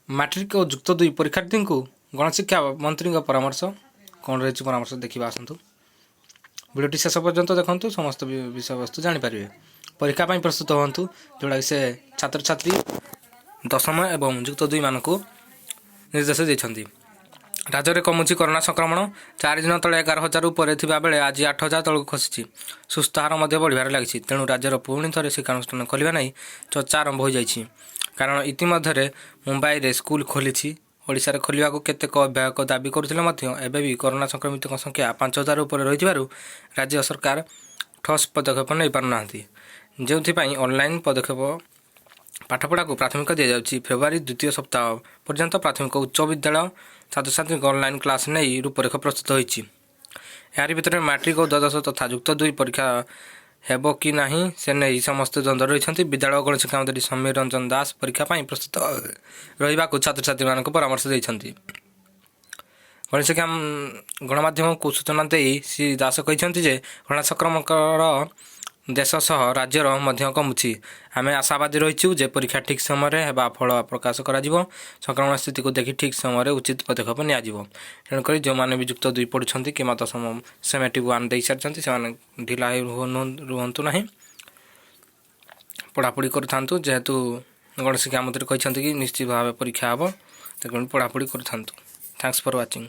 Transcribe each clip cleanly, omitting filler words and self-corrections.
Matric ଓ ଯୁକ୍ତ ଦୁଇ ପରୀକ୍ଷାର୍ଥୀଙ୍କୁ ଗଣଶିକ୍ଷା ମନ୍ତ୍ରୀଙ୍କ ପରାମର୍ଶ। କ'ଣ ରହିଛି ପରାମର୍ଶ, ଦେଖିବା ଆସନ୍ତୁ। ଭିଡ଼ିଓଟି ଶେଷ ପର୍ଯ୍ୟନ୍ତ ଦେଖନ୍ତୁ, ସମସ୍ତ ବିଷୟବସ୍ତୁ ଜାଣିପାରିବେ। ପରୀକ୍ଷା ପାଇଁ ପ୍ରସ୍ତୁତ ହୁଅନ୍ତୁ, ଯେଉଁଟାକି ସେ ଛାତ୍ରଛାତ୍ରୀ ଦଶମ ଏବଂ ଯୁକ୍ତ ଦୁଇମାନଙ୍କୁ ନିର୍ଦ୍ଦେଶ ଦେଇଛନ୍ତି। ରାଜ୍ୟରେ କମୁଛି କରୋନା ସଂକ୍ରମଣ। 4 ଦିନ ତଳେ 11,000 ଉପରେ ଥିବା ବେଳେ ଆଜି 8,000 ତଳକୁ ଖସିଛି। ସୁସ୍ଥ ହାର ମଧ୍ୟ ବଢ଼ିବାରେ ଲାଗିଛି। ତେଣୁ ରାଜ୍ୟର ପୁଣି ଥରେ ଶିକ୍ଷାନୁଷ୍ଠାନ ଖୋଲିବା ନେଇ ଚର୍ଚ୍ଚା ଆରମ୍ଭ ହୋଇଯାଇଛି। କାରଣ ଇତିମଧ୍ୟରେ ମୁମ୍ବାଇରେ ସ୍କୁଲ ଖୋଲିଛି। ଓଡ଼ିଶାରେ ଖୋଲିବାକୁ କେତେକ ଅଭିଭାବକ ଦାବି କରୁଥିଲେ ମଧ୍ୟ ଏବେ ବି କରୋନା ସଂକ୍ରମିତଙ୍କ ସଂଖ୍ୟା 5,000 ଉପରେ ରହିଥିବାରୁ ରାଜ୍ୟ ସରକାର ଠୋସ୍ ପଦକ୍ଷେପ ନେଇପାରୁନାହାନ୍ତି, ଯେଉଁଥିପାଇଁ ଅନଲାଇନ୍ ପଦକ୍ଷେପ ପାଠପଢ଼ାକୁ ପ୍ରାଥମିକ ଦିଆଯାଉଛି। ଫେବୃଆରୀ ଦ୍ୱିତୀୟ ସପ୍ତାହ ପର୍ଯ୍ୟନ୍ତ ପ୍ରାଥମିକ ଉଚ୍ଚ ବିଦ୍ୟାଳୟ ଛାତ୍ରଛାତ୍ରୀଙ୍କ ଅନଲାଇନ୍ କ୍ଲାସ୍ ନେଇ ରୂପରେଖ ପ୍ରସ୍ତୁତ ହୋଇଛି। ଏହାରି ଭିତରେ ମାଟ୍ରିକ ଓ ଦ୍ୱାଦଶ ତଥା ଯୁକ୍ତ ଦୁଇ ପରୀକ୍ଷା ହେବ କି ନାହିଁ, ସେ ନେଇ ସମସ୍ତେ ଦ୍ୱନ୍ଦ୍ୱରେ ରହିଛନ୍ତି। ବିଦ୍ୟାଳୟ ଓ ଗଣଶିକ୍ଷା ମନ୍ତ୍ରୀ ସମୀର ରଞ୍ଜନ ଦାଶ ପରୀକ୍ଷା ପାଇଁ ପ୍ରସ୍ତୁତ ରହିବାକୁ ଛାତ୍ରଛାତ୍ରୀମାନଙ୍କୁ ପରାମର୍ଶ ଦେଇଛନ୍ତି। ଗଣଶିକ୍ଷା ଗଣମାଧ୍ୟମକୁ ସୂଚନା ଦେଇ ଶ୍ରୀ ଦାସ କହିଛନ୍ତି ଯେ କରୋନା ସଂକ୍ରମଣର ଦେଶ ସହ ରାଜ୍ୟର ମଧ୍ୟ କମୁଛି। ଆମେ ଆଶାବାଦୀ ରହିଛୁ ଯେ ପରୀକ୍ଷା ଠିକ୍ ସମୟରେ ହେବା ଫଳ ପ୍ରକାଶ କରାଯିବ। ସଂକ୍ରମଣ ସ୍ଥିତିକୁ ଦେଖି ଠିକ୍ ସମୟରେ ଉଚିତ ପଦକ୍ଷେପ ନିଆଯିବ। ତେଣୁକରି ଯେଉଁମାନେ ବି ଯୁକ୍ତ ଦୁଇ ପଢ଼ୁଛନ୍ତି କିମ୍ବା ଦଶମ ସେମେଷ୍ଟିଭ ୱାନ୍ ଦେଇସାରିଛନ୍ତି, ସେମାନେ ଢିଲା ହେଇ ରୁହନ୍ତୁ ନାହିଁ, ପଢ଼ାପଢ଼ି କରୁଥାନ୍ତୁ। ଯେହେତୁ ଗଣଶିକ୍ଷା ମନ୍ତ୍ରୀ କହିଛନ୍ତି କି ନିଶ୍ଚିତ ଭାବେ ପରୀକ୍ଷା ହେବ, ତେଣୁ ପଢ଼ାପଢ଼ି କରୁଥାନ୍ତୁ। Thanks for watching.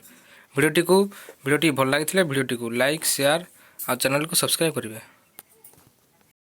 ଭିଡ଼ିଓଟି ଭଲ ଲାଗିଥିଲେ ଭିଡ଼ିଓଟିକୁ ଲାଇକ୍, ସେୟାର ଆଉ ଚ୍ୟାନେଲକୁ ସବସ୍କ୍ରାଇବ୍ କରିବେ।